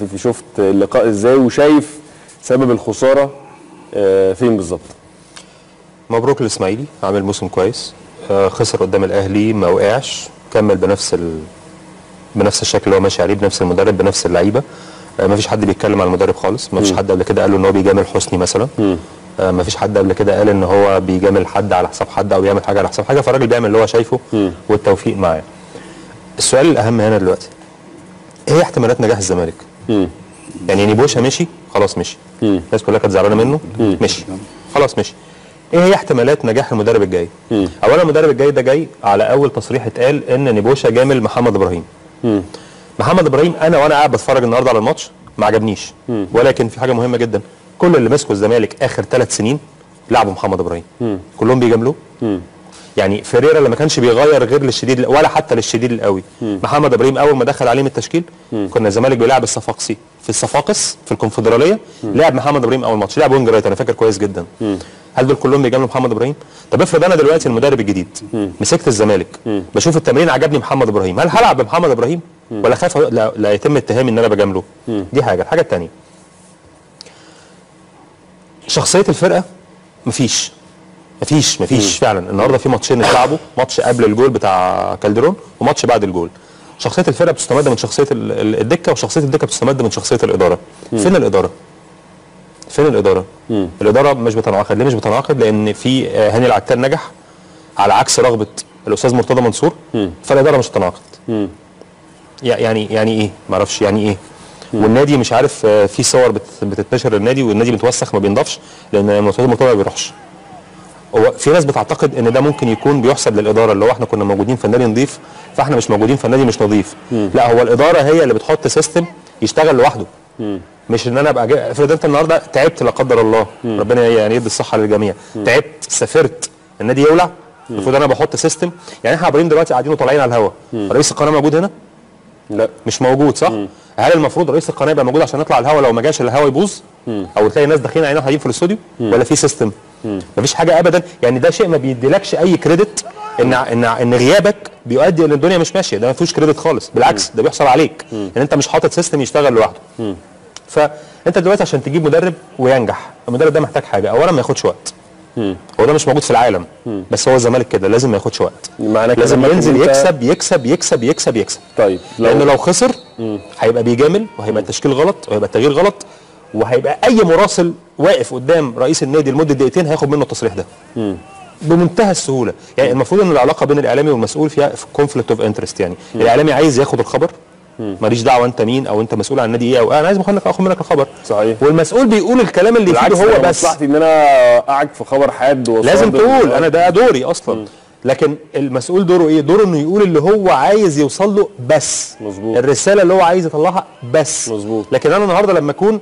في شفت اللقاء ازاي وشايف سبب الخسارة فين بالظبط؟ مبروك الاسماعيلي، عامل موسم كويس، خسر قدام الاهلي ما وقعش، كمل بنفس الشكل اللي هو ماشي عليه، بنفس المدرب بنفس اللعيبة. ما فيش حد بيتكلم على المدرب خالص، ما فيش حد قبل كده قال له ان هو بيجامل حسني مثلا، ما فيش حد قبل كده قال ان هو بيجامل حد على حساب حد او بيعمل حاجة على حساب حاجة، فالراجل بيعمل اللي هو شايفه والتوفيق معاه. السؤال الاهم هنا دلوقتي، ايه هي احتمالات نجاح الزمالك؟ يعني نيبوشا مشي، خلاص مشي، الناس كلها كانت زعلانة منه، مشي خلاص مشي. ايه هي احتمالات نجاح المدرب الجاي؟ اولا المدرب الجاي ده جاي على اول تصريح اتقال ان نيبوشا جامل محمد ابراهيم. محمد ابراهيم انا وانا قاعد بتفرج النهارده على الماتش ما عجبنيش، ولكن في حاجة مهمة جدا، كل اللي مسكوا الزمالك اخر 3 سنين لعبوا محمد ابراهيم، كلهم بيجاملوه. يعني فيريرا اللي ما كانش بيغير غير للشديد ولا حتى للشديد القوي، محمد ابراهيم اول ما دخل عليه من التشكيل كنا الزمالك بيلعب الصفاقسي في الصفاقس في الكونفدراليه، لعب محمد ابراهيم اول ماتش، لعب wing right انا فاكر كويس جدا. هل دول كلهم بيجاملوا محمد ابراهيم؟ طب افرض انا دلوقتي المدرب الجديد مسكت الزمالك، بشوف التمرين عجبني محمد ابراهيم، هل هلعب بمحمد ابراهيم ولا خايف لا يتم اتهامي ان انا بجامله؟ دي حاجة. الحاجة الثانية، شخصية الفرقة مفيش فعلا. النهارده في ماتشين اتلعبوا، ماتش قبل الجول بتاع كالدرون وماتش بعد الجول. شخصية الفرقة بتستمد من شخصية الدكة، وشخصية الدكة بتستمد من شخصية الادارة. فين الادارة؟ فين الادارة؟ الادارة مش بتنعقد. ليه مش بتنعقد؟ لان في هاني العتال نجح على عكس رغبة الاستاذ مرتضى منصور، فالاداره مش هتنعقد. يعني ايه؟ ما اعرفش يعني ايه. والنادي مش عارف، في صور بتتنشر للنادي والنادي متوسخ ما بينضفش لان الاستاذ مرتضى ما بيروحش. هو في ناس بتعتقد ان ده ممكن يكون بيحسب للادارة، اللي هو احنا كنا موجودين في النادي نضيف فاحنا مش موجودين في النادي مش نظيف. لا، هو الادارة هي اللي بتحط system يشتغل لوحده. مش ان انا ابقى افرض انت النهارده تعبت لا قدر الله، ربنا يعني يدي الصحة للجميع، تعبت سافرت النادي يولع، المفروض انا بحط system. يعني احنا عبرين دلوقتي قاعدين وطالعين على الهوا، رئيس القناة موجود هنا؟ لا مش موجود، صح؟ هل المفروض رئيس القناة يبقى موجود عشان نطلع على الهوا؟ لو ما جاش الهوا يبوظ، او تلاقي ناس داخلين علينا قاعدين في الاستوديو، ولا في system؟ مفيش حاجة ابدا. يعني ده شيء ما بيديلكش اي credit ان ان ان غيابك بيؤدي ان الدنيا مش ماشية، ده ما فيهوش credit خالص، بالعكس ده بيحصل عليك ان انت مش حاطط system يشتغل لوحده. فانت دلوقتي عشان تجيب مدرب وينجح، المدرب ده محتاج حاجة، اولا ما ياخدش وقت. هو ده مش موجود في العالم، بس هو الزمالك كده لازم ما ياخدش وقت، لازم ينزل يكسب يكسب يكسب يكسب يكسب. طيب لانه لو خسر هيبقى بيجامل، وهيبقى التشكيل غلط، وهيبقى التغيير غلط، وهيبقى اي مراسل واقف قدام رئيس النادي لمدة دقيقتين هياخد منه التصريح ده بمنتهى السهولة. يعني المفروض ان العلاقة بين الاعلامي والمسؤول فيها conflict of interest، يعني الاعلامي عايز ياخد الخبر، ماليش دعوه انت مين او انت مسؤول عن النادي ايه، او انا عايز اخد منك الخبر. صحيح. والمسؤول بيقول الكلام اللي يفيده هو بس. مصلحتي ان انا اقعد في خبر حاد لازم تقول انا ده دوري اصلا. لكن المسؤول دوره ايه؟ دوره انه يقول اللي هو عايز يوصل له بس. مظبوط. الرسالة اللي هو عايز يطلعها بس. مظبوط. لكن انا النهارده لما اكون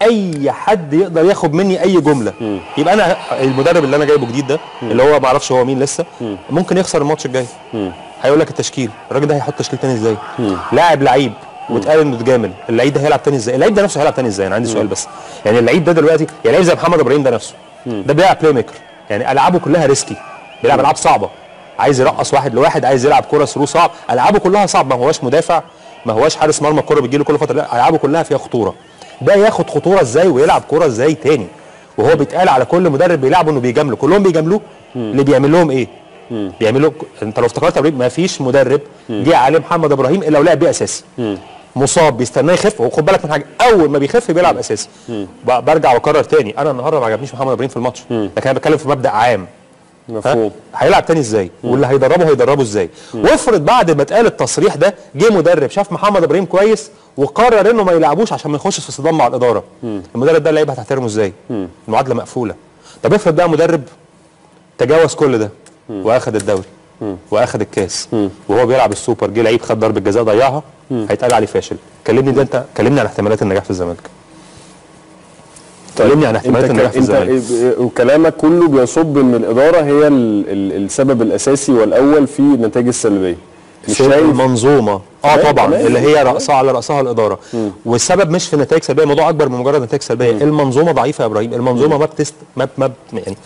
اي حد يقدر ياخد مني اي جملة، يبقى انا المدرب اللي انا جايبه جديد ده اللي هو ما اعرفش هو مين لسه، ممكن يخسر الماتش الجاي. هيقول لك التشكيل، الراجل ده هيحط تشكيل تاني ازاي؟ لاعب لعيب واتقال انه اتجامل، اللعيب ده هيلعب تاني ازاي؟ اللعيب ده نفسه هيلعب تاني ازاي؟ انا عندي سؤال بس، يعني اللعيب ده دلوقتي، يعني لعيب زي محمد ابراهيم ده نفسه، ده بيلعب playmaker، يعني العابه كلها risky، بيلعب العاب صعبة، عايز يرقص واحد لواحد، عايز يلعب كره through صعب، العابه كلها صعبة، ما هواش مدافع، ما هواش حارس مرمى الكره بتجيله كل فترة، لا العابه كلها فيها خطورة. ده ياخد خطورة ازاي ويلعب كورة ازاي تاني؟ وهو بيتقال على كل مدرب بيلعبه انه بيجامله، كلهم بيجاملوه. اللي بيعمل لهم ايه؟ بيعملوا، انت لو افتكرت ما فيش مدرب جه عليه محمد ابراهيم الا ولعب بيه اساسي. مصاب بيستناه يخف، وخد بالك من حاجة، اول ما بيخف بيلعب اساسي. برجع واكرر تاني، انا النهارده ما عجبنيش محمد ابراهيم في الماتش، لكن انا بتكلم في مبدا عام. مفهوم. هيلعب تاني ازاي؟ واللي هيدربه هيدربه ازاي؟ وافرض بعد ما اتقال التصريح ده جه مدرب شاف محمد ابراهيم كويس وقرر انه ما يلعبوش عشان ما يخشش في صدام مع الادارة. المدرب ده اللعيبة هتحترمه ازاي؟ المعادلة مقفولة. طب افرض بقى مدرب تجاوز كل ده واخد الدوري واخد الكاس وهو بيلعب السوبر، جه لعيب خد ضربه جزاء ضيعها، هيتقال عليه فاشل. كلمني ده، انت كلمني عن احتمالات النجاح في الزمالك. كلمني عن احتمالات النجاح في الزمالك. وكلامك كله بيصب ان الادارة هي السبب الاساسي والاول في النتائج السلبية. مش شايف المنظومة؟ طبعا اللي هي راسها على راسها الادارة. والسبب مش في نتائج سلبية، الموضوع اكبر من مجرد نتائج سلبية. المنظومة ضعيفة يا ابراهيم، المنظومة ما بتست ما ما يعني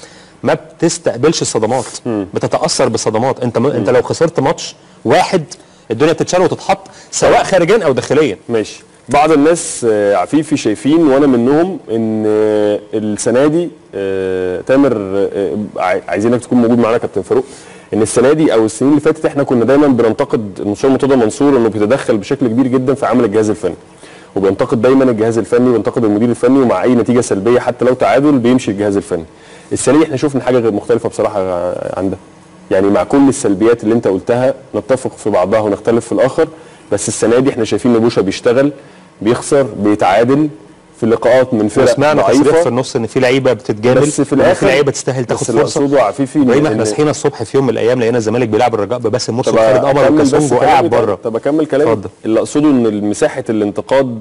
ما بتستقبلش الصدمات، بتتاثر بالصدمات. انت لو خسرت ماتش واحد الدنيا بتتشال وتتحط سواء خارجيا او داخليا. ماشي. بعض الناس عفيفي شايفين وانا منهم ان السنة دي تامر عايزينك تكون موجود معانا كابتن فاروق، ان السنة دي او السنين اللي فاتت احنا كنا دايما بننتقد المستشار مرتضى منصور انه بيتدخل بشكل كبير جدا في عمل الجهاز الفني، وبينتقد دايما الجهاز الفني وبينتقد المدير الفني، ومع اي نتيجة سلبية حتى لو تعادل بيمشي الجهاز الفني. السنة دي احنا شفنا حاجة غير مختلفة بصراحة عن ده، يعني مع كل السلبيات اللي انت قلتها نتفق في بعضها ونختلف في الاخر، بس السنة دي احنا شايفين ان بوشا بيشتغل، بيخسر، بيتعادل في اللقاءات من فرق سمعنا تصريح في النص ان في لعيبة بتتجامل، بس في الاخر في لعيبة تستاهل تاخد فرصة. عفيفي احنا صحينا الصبح في يوم من الايام لقينا الزمالك بيلعب الرجاء بباسم مرسي وخالد قمر وكاسونجو قاعد بره. طب اكمل كلامي. اللي اقصده ان مساحة الانتقاد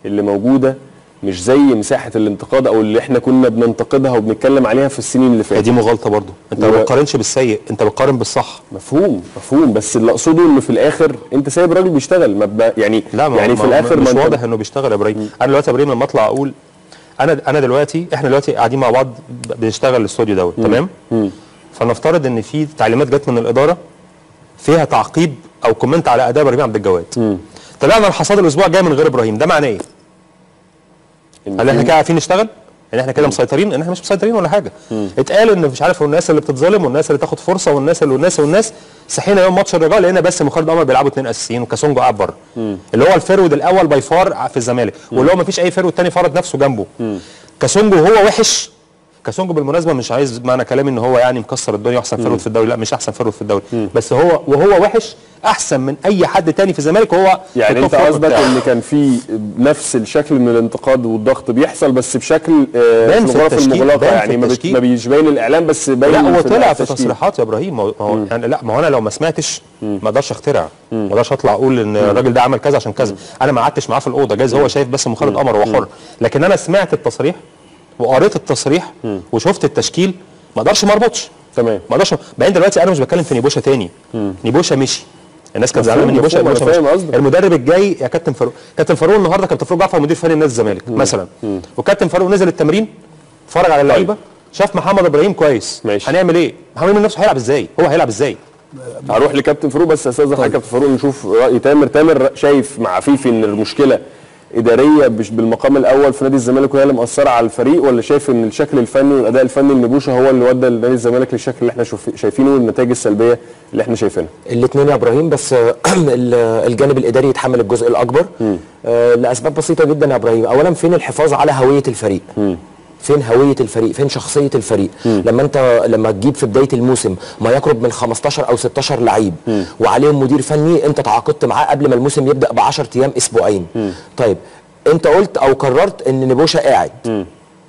اللي موجودة مش زي مساحة الانتقاد او اللي احنا كنا بننتقدها وبنتكلم عليها في السنين اللي فاتت. دي مغالطة برضو، انت ما بتقارنش بالسيء، انت بتقارن بالصح. مفهوم، بس اللي اقصده انه في الاخر انت سايب راجل بيشتغل، ما يعني لا، ما يعني في الاخر مش واضح انه بيشتغل يا ابراهيم. انا دلوقتي يا ابراهيم لما اطلع اقول انا دلوقتي، احنا دلوقتي قاعدين مع بعض بنشتغل الاستوديو دوت، تمام؟ فنفترض ان في تعليمات جت من الادارة فيها تعقيب او comment على اداء ابراهيم عبد الجواد. طلعنا الحصاد الاسبوع الجاي من غير ابراهيم، ده معناه ايه؟ هل احنا كده عارفين نشتغل؟ ان احنا كده مسيطرين؟ ان احنا مش مسيطرين ولا حاجة. اتقال ان مش عارف الناس اللي بتتظلم والناس اللي تاخد فرصة والناس اللي والناس والناس. صحينا يوم ماتش الرجاء لقينا باسم وخالد قمر بيلعبوا اثنين اساسيين وكاسونجو قاعد بره، اللي هو ال forward الاول by far في الزمالك، واللي هو ما فيش اي forward تاني فرض نفسه جنبه. كاسونجو هو وحش. كاسونجو بالمناسبة مش عايز معنى كلامي ان هو يعني مكسر الدنيا واحسن forward في الدوري، لا مش احسن forward في الدوري، بس هو وهو وحش احسن من اي حد تاني في الزمالك. وهو يعني انت قصدك ان كان في نفس الشكل من الانتقاد والضغط بيحصل بس بشكل في الغرف المغلقة، يعني ما بيش باين الاعلام بس باين. لا هو طلع في تصريحات يا ابراهيم، ما هو يعني لا، ما هو انا لو ما سمعتش ما اقدرش اخترع، ما اقدرش اطلع اقول ان الراجل ده عمل كذا عشان كذا. انا ما قعدتش معاه في الاوضة، جايز هو شايف بس خالد قمر هو حر، لكن انا سمعت التصريح وقريت التصريح وشفت التشكيل، ما اقدرش ما اربطش. تمام، ما اقدرش. بعدين دلوقتي انا مش بتكلم في نيبوشا تاني. نيبوشا مشي، الناس كانت زعلانة من نيبوشا. المدرب الجاي يا كابتن فاروق، كابتن فاروق النهارده كابتن فاروق جعفر مدير فني نادي الزمالك مثلا، وكابتن فاروق نزل التمرين اتفرج على اللعيبة، شاف محمد ابراهيم كويس، ماشي. هنعمل ايه؟ محمد ابراهيم نفسه هيلعب ازاي؟ هو هيلعب ازاي؟ هروح لكابتن فاروق، بس استاذن حضرتك كابتن فاروق نشوف راي تامر. تامر شايف مع عفيفي ان المشكلة ادارية بالمقام الاول في نادي الزمالك وهي اللي مأثره على الفريق، ولا شايف ان الشكل الفني والاداء الفني لنبوشه هو اللي ودى لنادي الزمالك للشكل اللي احنا شايفينه والنتائج السلبية اللي احنا شايفينها؟ الاثنين يا ابراهيم، بس الجانب الاداري يتحمل الجزء الاكبر. لاسباب بسيطة جدا يا ابراهيم. اولا، فين الحفاظ على هوية الفريق؟ فين هوية الفريق؟ فين شخصية الفريق؟ لما تجيب في بداية الموسم ما يقرب من 15 او 16 لعيب وعليهم مدير فني انت تعاقدت معاه قبل ما الموسم يبدا ب 10 ايام اسبوعين. طيب انت قلت او قررت ان نبوشه قاعد،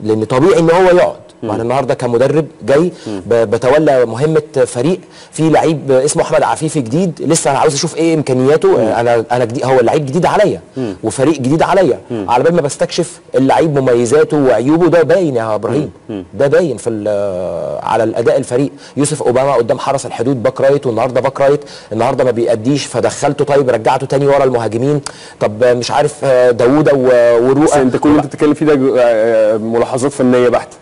لان طبيعي ان هو يقعد. وانا النهارده كمدرب جاي بتولى مهمة فريق فيه لعيب اسمه احمد عفيفي جديد، لسه انا عاوز اشوف ايه امكانياته. انا جديد، هو اللعيب جديد عليا وفريق جديد عليا، على بال ما بستكشف اللعيب مميزاته وعيوبه. ده باين يا ابراهيم، ده باين في على الاداء الفريق. يوسف اوباما قدام حرس الحدود back right، والنهارده back right النهارده ما بيأديش، فدخلته طيب رجعته تاني ورا المهاجمين. طب مش عارف داوودة وروقا. بس انت كل اللي انت بتتكلم فيه ده ملاحظات فنية بحته.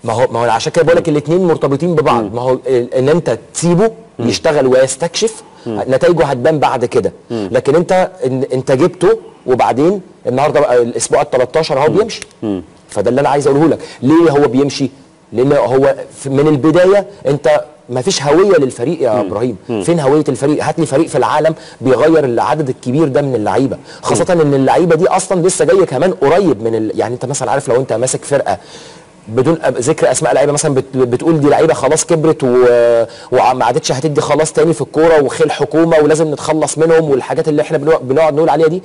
ما هو عشان كده بقول لك الاثنين مرتبطين ببعض. ما هو ان انت تسيبه يشتغل ويستكشف، نتائجه هتبان بعد كده. لكن انت جبته، وبعدين النهارده بقى الاسبوع ال 13 اهو بيمشي. فده اللي انا عايز اقوله لك. ليه هو بيمشي؟ لان هو من البداية انت ما فيش هوية للفريق يا ابراهيم. فين هوية الفريق؟ هات لي فريق في العالم بيغير العدد الكبير ده من اللعيبة، خاصة ان اللعيبة دي اصلا لسه جاية كمان قريب من يعني انت مثلا عارف لو انت ماسك فرقه بدون ذكر اسماء لعيبة مثلا بتقول دي لعيبة خلاص كبرت وما عادتش هتدي خلاص تاني في الكورة وخيل حكومة ولازم نتخلص منهم والحاجات اللي احنا بنقعد نقول عليها دي،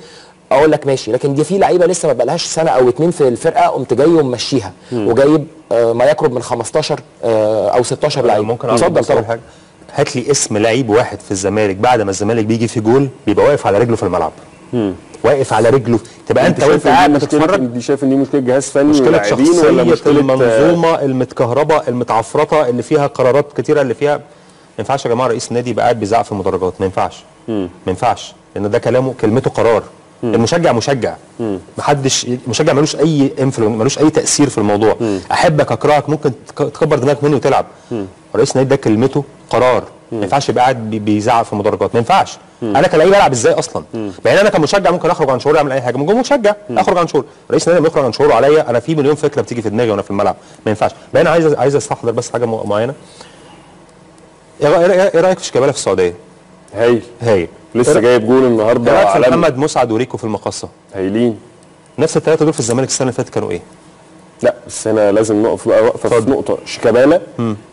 اقول لك ماشي. لكن دي في لعيبة لسه ما بقالهاش سنة او اتنين في الفرقة، قمت جاي وممشيها وجايب ما يقرب من 15 او 16 لعيب. ممكن اتفضل طبعا. حاجة، هات لي اسم لعيب واحد في الزمالك بعد ما الزمالك بيجي في جول بيبقى واقف على رجله في الملعب. واقف على رجله، تبقى انت وانت قاعد بتتفرج. دي شايف ان دي مشكلة جهاز فني مشكلة شخصية ولا مشكلة المنظومة المتكهربه المتعفرطه اللي فيها قرارات كتيرة اللي فيها؟ ما ينفعش يا جماعة رئيس النادي يبقى قاعد بيزعق في المدرجات، ما ينفعش. ما ينفعش، لان ده كلامه كلمته قرار. المشجع مشجع، محدش مشجع ملوش اي influence، ملوش اي تاثير في الموضوع. احبك اكرهك ممكن تكبر دماغك مني وتلعب. رئيس النادي ده كلمته قرار، ما ينفعش يبقى قاعد بيزعق في المدرجات، ما ينفعش. انا كلاعب العب ازاي اصلا؟ مع ان انا كمشجع ممكن اخرج عن شعوري اعمل اي حاجة، ممكن مشجع اخرج عن شعوري، رئيس النادي يخرج عن شعوره عليا، انا في مليون فكرة بتيجي في دماغي وانا في الملعب، ما ينفعش. بقى انا عايز استحضر بس حاجة معينة. ايه رايك في شيكابالا في السعودية؟ هايل هايل، لسه جايب جول النهارده. ايه رايك في محمد مسعد وريكو في المقصه؟ هايلين. نفس الثلاثة دول في الزمالك السنة اللي فاتت كانوا ايه؟ لا بس هنا لازم نقف بقى وقفه في نقطة. شيكابالا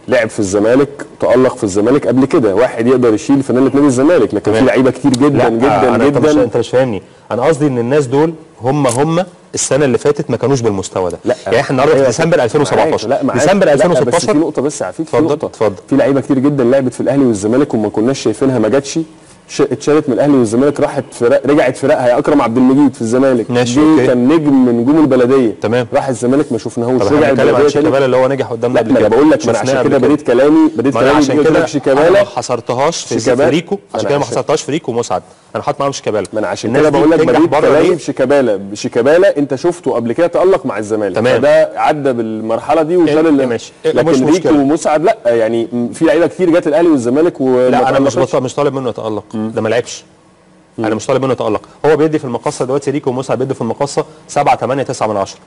لعب في الزمالك، تألق في الزمالك قبل كده، واحد يقدر يشيل فانيله نادي الزمالك، لكن في لعيبة كتير جدا جدا جدا. انت مش فاهمني، انا قصدي ان الناس دول هم السنة اللي فاتت ما كانوش بالمستوى ده. لا يعني احنا النهارده في ديسمبر 2017، لا ديسمبر 2016. بس في نقطة بس يا عفيف، اتفضل. في لعيبة كتير جدا لعبت في الاهلي والزمالك وما كناش شايفينها، ما جاتش، اتشالت من الاهلي والزمالك، راحت فرق، رجعت فرقها. يا اكرم عبد المجيد في الزمالك ماشي، كان نجم من نجوم البلدية، تمام، راح الزمالك ما شفناهوش، رجع البلدية. شيكابالا اللي هو نجح قدامنا قبل كده. بقول لك ما انا عشان كده بديت كلامي، عشان كده شيكابالا ما حصرتهاش في ريكو، عشان كده ما حصرتهاش في ريكو ومسعد، انا حاطط معاهم شيكابالا. ما انا عشان كده بقول لك بديت كلامي بشيكابالا. شيكابالا انت شفته قبل كده تألق مع الزمالك، فده عدى بالمرحلة دي وشال اللي ماشي. لكن ريكو ومسعد لا، يعني في لعيبة كتير جت الاهلي والزمالك ولا. انا مش طالب منه يتألق، ده ما لعبش. انا مش طالب منه يتألق، هو بيدي في المقصه دلوقتي، ريكو ومسعد بيدي في المقصه 7 8 9 من 10.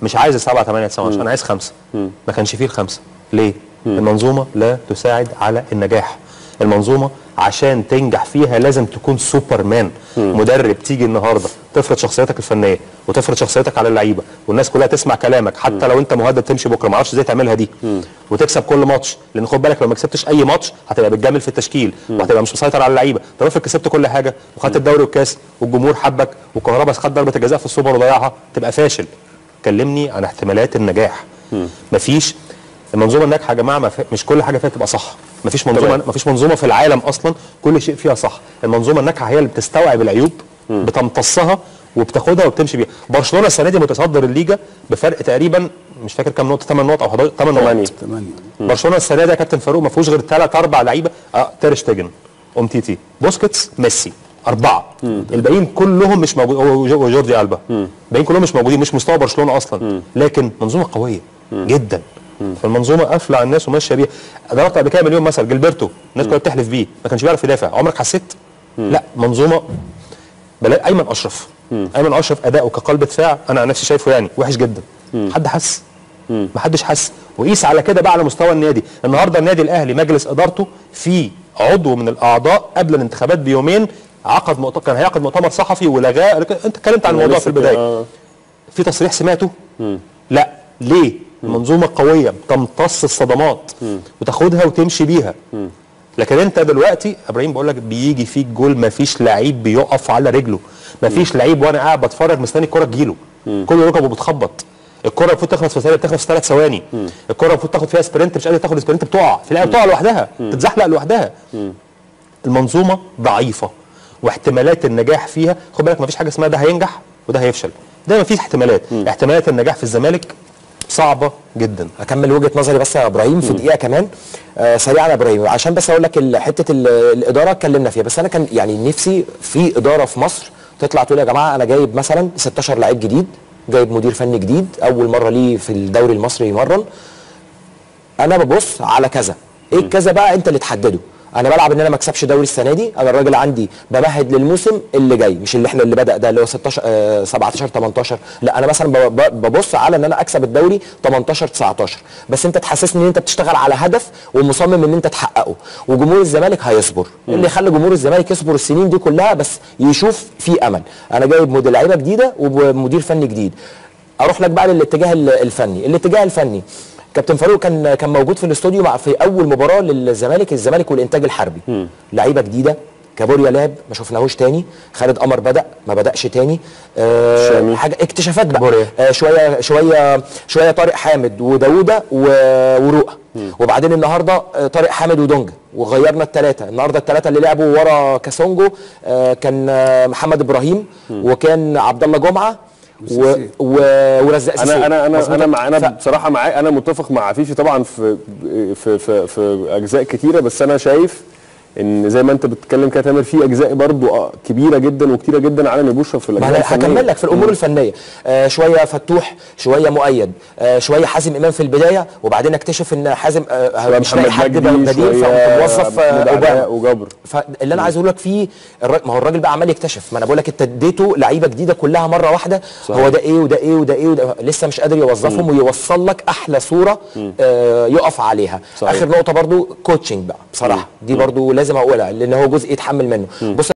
مش عايز 7 8 9 من 10، انا عايز 5. ما كانش فيه الخمسة. ليه؟ المنظومة لا تساعد على النجاح. المنظومة عشان تنجح فيها لازم تكون سوبرمان. مدرب تيجي النهارده تفرض شخصيتك الفنية وتفرض شخصيتك على اللعيبة والناس كلها تسمع كلامك، حتى لو انت مهدد تمشي بكره، ما اعرفش ازاي تعملها دي، وتكسب كل ماتش، لان خد بالك لو ما كسبتش اي ماتش هتبقى بتجامل في التشكيل وهتبقى مش مسيطر على اللعيبة. طب افرض كسبت كل حاجة وخدت الدوري والكاس والجمهور حبك وكهربا خد ضربه الجزاء في السوبر وضيعها، تبقى فاشل. كلمني عن احتمالات النجاح. مفيش. المنظومة الناجحة يا جماعة مش كل حاجة فيها تبقى صح، مفيش منظومة، مفيش منظومة في العالم اصلا كل شيء فيها صح. المنظومة الناجحة هي اللي بتستوعب العيوب، بتمتصها وبتاخدها وبتمشي بيها. برشلونة السنة دي متصدر الليجا بفرق تقريبا مش فاكر كام نقطة، 8 نقط او 11، 8 نقط. برشلونة السنة دي يا كابتن فاروق ما فيهوش غير 3 4 لعيبة، تير شتيجن، اومتيتي، بوسكيتس، ميسي، 4. الباقيين كلهم مش موجودين، وجوردي البا، الباقيين كلهم مش موجودين، مش مستوى برشلونة اصلا. لكن منظومة قوية جدا. فالمنظومه قافله على الناس وماشية بيها. ضربت قبل كده مليون مثل، جilberto الناس كلها بتحلف بيه، ما كانش بيعرف يدافع، عمرك حسيت؟ لا، منظومة. ايمن اشرف، ايمن اشرف اداؤه كقلب دفاع انا عن نفسي شايفه يعني وحش جدا. حد حس؟ ما حدش حس. وقيس على كده بقى على مستوى النادي. النهارده النادي الاهلي مجلس ادارته في عضو من الاعضاء قبل الانتخابات بيومين عقد مؤتمر، كان هيعقد مؤتمر صحفي ولغاه. انت اتكلمت عن الموضوع في البداية. في تصريح سمعته؟ لا. ليه؟ منظومة قوية بتمتص الصدمات وتاخدها وتمشي بيها. لكن انت دلوقتي ابراهيم بقول لك بيجي فيك جول، مفيش لعيب بيقف على رجله، مفيش لعيب وانا قاعد بتفرج مستني الكره تجيله، كل ركبه بتخبط. الكره المفروض تخلص في ثانية، بتخلص في 3 ثواني. الكره المفروض تاخد فيها sprint، مش قادر تاخد sprint، بتقع في لعيبة بتقع لوحدها، بتتزحلق لوحدها. المنظومة ضعيفة واحتمالات النجاح فيها، خد بالك مفيش حاجة اسمها ده هينجح وده هيفشل، ده مفيش احتمالات. احتمالات النجاح في الزمالك صعبة جدا. اكمل وجهه نظري بس يا ابراهيم في دقيقة كمان، سريعا يا ابراهيم، عشان بس اقول لك حتة الادارة اتكلمنا فيها، بس انا كان يعني نفسي في ادارة في مصر تطلع تقول يا جماعة انا جايب مثلا 16 لعيب جديد، جايب مدير فني جديد اول مرة ليه في الدوري المصري يمرن، انا ببص على كذا، ايه الكذا بقى انت اللي تحدده. انا بلعب ان انا ما اكسبش دوري السنة دي، انا الراجل عندي بمهد للموسم اللي جاي، مش اللي احنا اللي بدا ده اللي هو 16 17 18، لا انا مثلا ببص على ان انا اكسب الدوري 18 19، بس انت تحسسني ان انت بتشتغل على هدف ومصمم ان انت تحققه. وجمهور الزمالك هيصبر، اللي يخلي جمهور الزمالك يصبر السنين دي كلها بس يشوف في امل. انا جايب لعيبة جديدة ومدير فني جديد. اروح لك بقى للاتجاه الفني. الاتجاه الفني كابتن فاروق كان موجود في الاستوديو مع في اول مباراة للزمالك، الزمالك والانتاج الحربي. لعيبة جديدة، كابوريا لعب ما شفناهوش تاني، خالد قمر بدا ما بداش تاني، حاجة اكتشافات بقى، شوية شوية شوية طارق حامد وداوده ورؤى، وبعدين النهارده طارق حامد ودونجا، وغيرنا الثلاثة. النهارده الثلاثة اللي لعبوا ورا كاسونجو كان محمد ابراهيم وكان عبد الله جمعه ورزاق سيسي. انا انا انا مع انا بصراحة معاه، انا متفق مع عفيفي طبعا في في في, في اجزاء كتيرة، بس انا شايف ان زي ما انت بتتكلم كده تامر، في اجزاء برضو كبيرة جدا وكتيره جدا على نبوشه في الاجزاء الفنية. هكمل لك في الامور الفنية. شوية فتوح، شوية مؤيد، شوية حازم امام في البداية، وبعدين اكتشف ان حازم مش لاقي حد بديل فموظف اوباما وجبر. فاللي انا عايز اقول لك فيه ما هو الراجل بقى عمال يكتشف. ما انا بقول لك انت اديته لعيبة جديدة كلها مرة واحدة. صحيح. هو ده ايه وده ايه وده ايه وده، لسه مش قادر يوظفهم ويوصل لك احلى صوره يقف عليها. صحيح. اخر نقطة برضو coaching بقى بصراحة، دي برضو لازم اقولها لان هو جزء يتحمل منه. بص